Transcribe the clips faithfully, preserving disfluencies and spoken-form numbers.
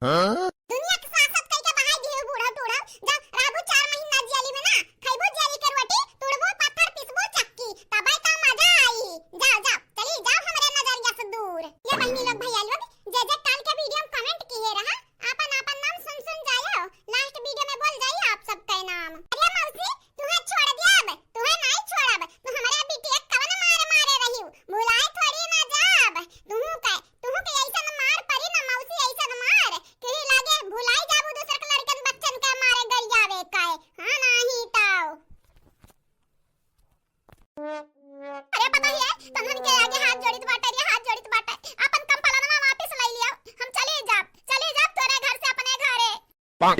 हाँ? दुनिया के सासत कई के बहाई दिहु बूढ़ा टूढ़ा। जा रहबू चार महीना जेली में ना, खइबू जेली के रोटी, तुड़बू पत्थर, पिसबू चक्की, तबै तो मजा आई। जाओ, जाओ, चली जाओ हमरे नजरिया से दूर। ये बहिनी लोग, भैया लोग, जे जे काल के video में comment किहे रहा, आपन आपन नाम सुन सुन जायो। Last video में बोल जाई आप सबके नाम। अरे मौसी, तुहे छोड़ दियाब, तुहे नाई छोड़ब। तू हमरे बिटिया के कवन मार मारे रहिउ, भुलाए थोड़ी ना जाब। तुहू के, तुहू के ऐसन मार परी ना मौसी, ऐसन मार कि लागे भुलाई जाबू दूसर के लड़कन बच्चन के मारे गरियावे के। हाँ, नाही ताऊ। अरे पतोहिए, तन्हन के आगे हाथ जोड़ित बाटे रे, हाथ जोड़ित बाटे। आपन कम पलनवा वापिस लई लियाव। हम चली जाब, चली जाब तोरे घर से अपने घरे। हाँ,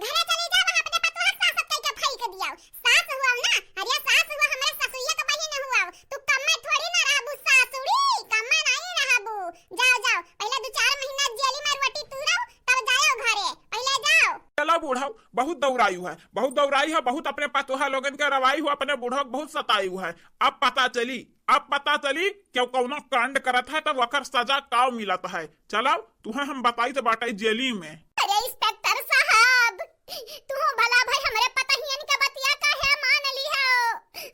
घरे चली जाब, अपने पतोह सासत कई के फेंक दियाव। सास हुआव ना, अरे सास हुआ, हमरे ससुइया के बहिन हुआव। तू कम्मे थोड़ी ना रहबू सासुरी, कम्मे नाई रहबू। जाओ, जाओ, पहिले दू चार महीना जेली में रोटी तुड़ाव, तब जाओ घरे। पहिले जाओ। चलो बूढ़ा, बहुत दौड़ायु है, बहुत दौड़ाई है, बहुत अपने पतोहा लोगन के रवाई हो, अपने बूढ़ा के बहुत सतायु है। अब पता चली, अब पता चली कि कौनो कांड करत है तब ओकर सजा काव मिलत है। चलो, तुहे हम बताई तो बाटे जेली में। अरे इंस्पेक्टर साहब, तुहू भला भाई हमरे पतहियन के बतिया काहे मान लिहो?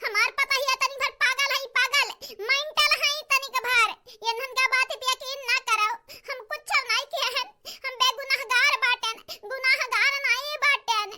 हमार पतहिया तनी भर पागल है, पागल, mental है तनिक भर। इन्हन का बात पे यकीन ना करो, हम कुछ नाई किहे हन, हम बेगुनाहगार बाटेन, गुनाहगार नाई बाटेन।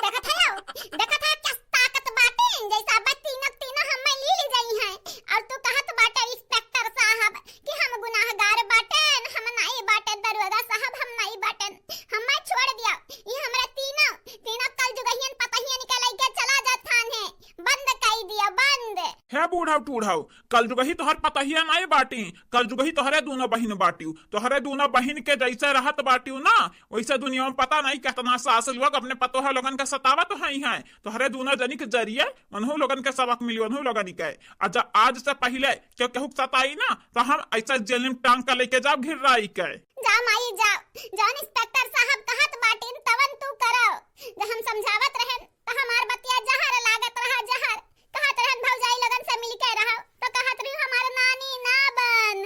देखत हयो, देखत हयो, कस ताकत बाटेन, जैसे अब तीनों, तीनों हमें ली ली जाई हैं। और तू कहत बाटे इंस्पेक्टर साहब कि हम गुनाहगार बाटेन, हम नाई बाटेन, दरोगा साहब, हम नाई बाटेन, हमें छोड़ दिया। ये हमरा तीनों, तीनों कलजुगहियन पतहियन के लइके चला जा थाने, बंद कई दिया, बंद। हे बूढ़ा टूढ़ा, कलजुगही तोहर पतहिया नाई बाटी, कलजुगही तोहरे दूनो बहिन बाटिउ। तोहरे दूनो बहिन के जैसे रहत बाटिउ ना, वैसे दुनिया में पता नहीं कितना सास लोग अपने पतोह लोगन के सतावत हई हैं। तोहरे दूनो जनी के जरिए उन्हों लोगन के सबक मिली, उन्हों लोगन के। आ जा, आज से पहिले केहू, केहू के सताई ना, तो हम ऐसा जेल में टांग के लेके जाब घिर्राई के। जा माई जा, जौन इंस्पेक्टर साहब कहत बाटिन तवन तू करो। जब हम समझावत रहन तो हमार बतिया जहर लागत रहा, जहर। कहत रहन भौजाई लोगन से मिलके रहो, तो कहत रही हमार नानी ना बन।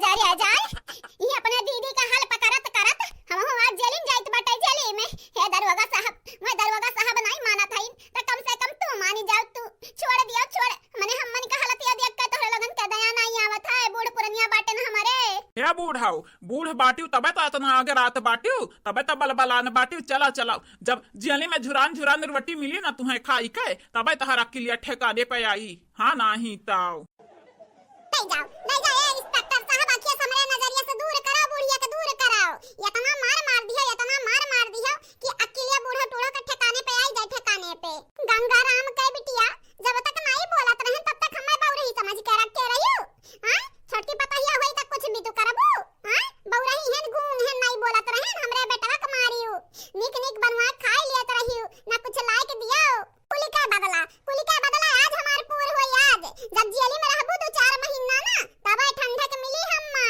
जा रे जा, ये अपने दीदी का हाल पकड़त करत हमहू आज जेल में जाइत बाटे, जेल में। हे दरोगा साहब, मैं दरोगा साहब नहीं मानत हईन, तो कम से कम तू मानी जाओ, तू छोड़ दियो, छोड़। मने हमन का हालत ये देख के तोहरे लोगन के दया नहीं आवत है, बूढ़ पुरनिया बाटेन हमरे। हे बूढ़ाऊ, बूढ़ बाटिउ तबे तो इतना आगे रात बाटिउ, तबे तो बलबलान बाटिउ। चला चला, जब जेल में झुरान झुरान रोटी मिली ना तुहें खाई के, तबे तोहर अकिलिया ठेकाने पे आई। हाँ, नाही ताव। ले जाओ, ले जाओ, ए इंस्पेक्टर साहब, आखिया से हमरे नजरिया से दूर कराओ, बुढ़िया के दूर कराओ। इतना मार मार दियो, इतना मार मार दियो कि अकिलिया बूढ़ो टूढ़ो के ठिकाने पे आई जाए, ठिकाने पे। गंगाराम के बिटिया जब तक नहीं बोलत रहन, तब तक हमें बउरही समझ के रख के रहियो। हाँ, छोटकी पतहिया हुई तक कुछ भी तू करबू। हाँ, बउरही हन, गूंग हन, नहीं बोलत रहन, हमरे बेटवा के मारियो। निक निक बनवा खाई लियत रहियो, ना कुछ लायक दियो। कुली का बदला, कुली का बदला आज हमार पूर होई आज। जब जेली में रहबू दू चार महीना ना, तबे ठंडक मिली हम्मे।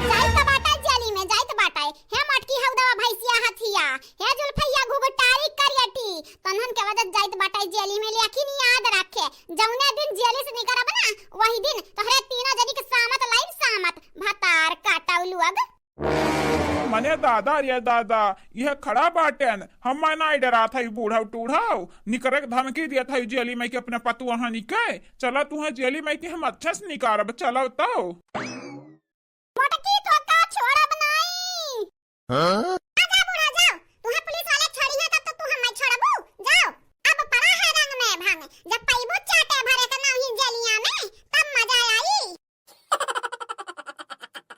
जाइत बाटे जेली में, जाइत बाटे। हे मोटकी हौदवा भैंसिया हथिया, हे जुल्फैया घुघुटारी करियटी, तन्हन के वजह जाइत बाटे जेली में, लेकिन याद रखे, जौने दिन जेली से निकरब ना, वही दिन तोहरे तीनों जनी के सामत लाइन सामत, भतार काटौ लोग। मने दादा रे दादा, यह खड़ा बाटेन, हम नाई डरात हई बूढ़ाऊ टूढ़ाऊ, निकरे के धमकी दियत हई जेली में कि अपने पतुआ हनी के, चला तुहें जेली में कि हम अच्छा से निकारब, चला तो। मोटकी तो का छोड़ब नाई। हाँ? आ जा बूढ़ा जाओ, तुहें पुलिस वाले छोड़ी है तब तो तू हमें छोड़बू, जाओ, अब पड़ा है रंग में भंग, जब पैबू चाटे भरे के नाहीं जेलिया में, तब मजा आई।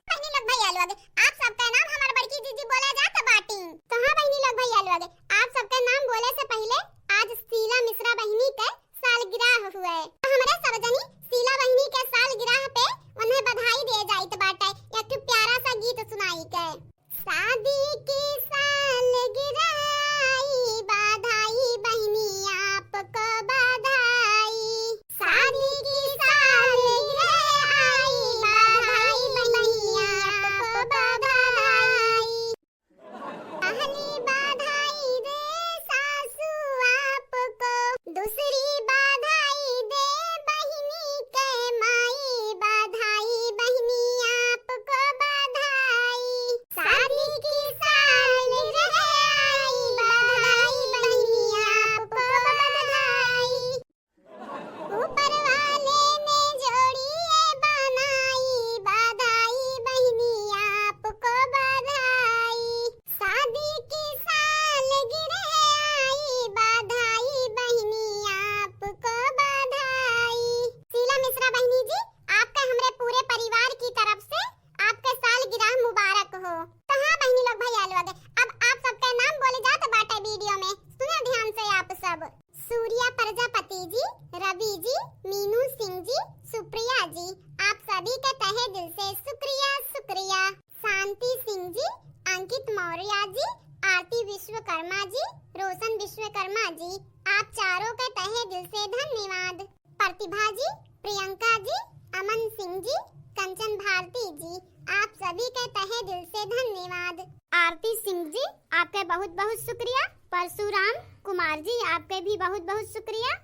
बहिनी लोग, भैया लोग, आप सबका नाम हमार बड़की जीजी बोला जात बाटी। तो हाँ बहिनी लोग, भैया लोग, आप सबका नाम बोले से पहिले आज शीला मिश्रा बहिनी के सालगिरह हुए। तो हमरे सब जनी शीला बहिनी के सालगिरह पे उन्हें बधाई दे जाइत बाटे एक ठो प्यारा सा गीत सुनाई के। शादी की सालगिरह आई, बधाई बहिनी आपको बधाई। शादी की सालगिरह आई, बधाई बहिनी आपको बधाई। पहली बधाई दे सासू आपको, दूसरी बधाई दे बहिनी रोशन विश्वकर्मा जी, आप चारों के तहे दिल से धन्यवाद। प्रतिभा जी, प्रियंका जी, अमन सिंह जी, कंचन भारती जी, आप सभी के तहे दिल से धन्यवाद। आरती सिंह जी, आपके बहुत बहुत शुक्रिया। परशुराम कुमार जी, आपके भी बहुत बहुत शुक्रिया।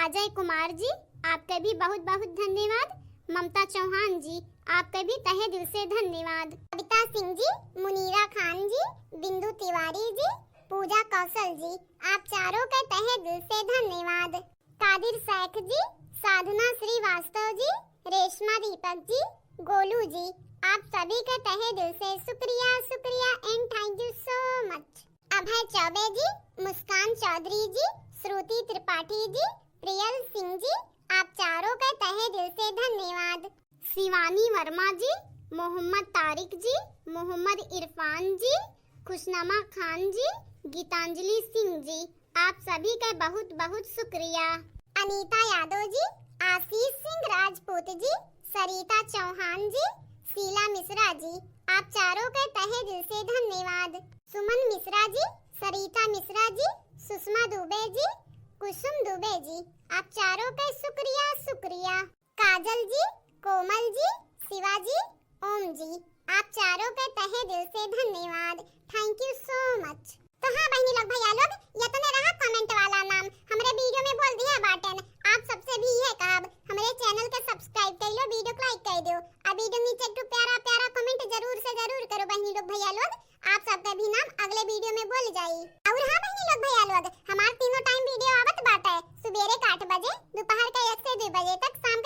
अजय कुमार जी, आपके भी बहुत बहुत धन्यवाद। ममता चौहान जी, आपके भी तहे दिल से धन्यवाद। कविता सिंह जी, मुनीरा खान जी, बिंदु तिवारी जी, पूजा कौशल जी, आप चारों के तहे दिल से धन्यवाद। कादिर शेख जी, साधना श्रीवास्तव जी, रेशमा दीपक जी, गोलू जी, आप सभी के तहे दिल से शुक्रिया, शुक्रिया and thank you so much। अभय चौबे जी, मुस्कान चौधरी जी, श्रुति त्रिपाठी जी, प्रियल सिंह जी, आप चारों के तहे दिल से धन्यवाद। शिवानी वर्मा जी, मोहम्मद तारिक जी, मोहम्मद इरफान जी, खुशनमा खान जी, गीतांजलि सिंह जी, आप सभी का बहुत बहुत शुक्रिया। अनीता यादव जी, आशीष सिंह राजपूत जी, सरिता चौहान जी, शीला मिश्रा जी, आप चारों के तहे दिल से धन्यवाद। सुमन मिश्रा जी, सरिता मिश्रा जी, सुषमा दुबे जी, कुसुम दुबे जी, आप चारों के शुक्रिया, शुक्रिया। काजल जी, कोमल जी, शिवा जी, ओम जी, आप चारों के तहे दिल से धन्यवाद। Thank you so much। तो हाँ बहिनी लोग, भैया लोग, यतने रहा comment वाला नाम, हमरे video में बोल दिया बाटेन। आप सबसे भी यह कहब, हमरे channel के subscribe कर लो, video को like कर दो, और video नीचे एक ठो प्यारा प्यारा comment जरूर से जरूर करो बहिनी लोग, भैया लोग, आप सबके भी नाम अगले video में बोल जाई। और हाँ बहिनी लोग, भैया लोग, हमार तीनों time video आवत बाटे, सुबेरे के आठ बजे, दोपहर के एक से दो बजे तक, शाम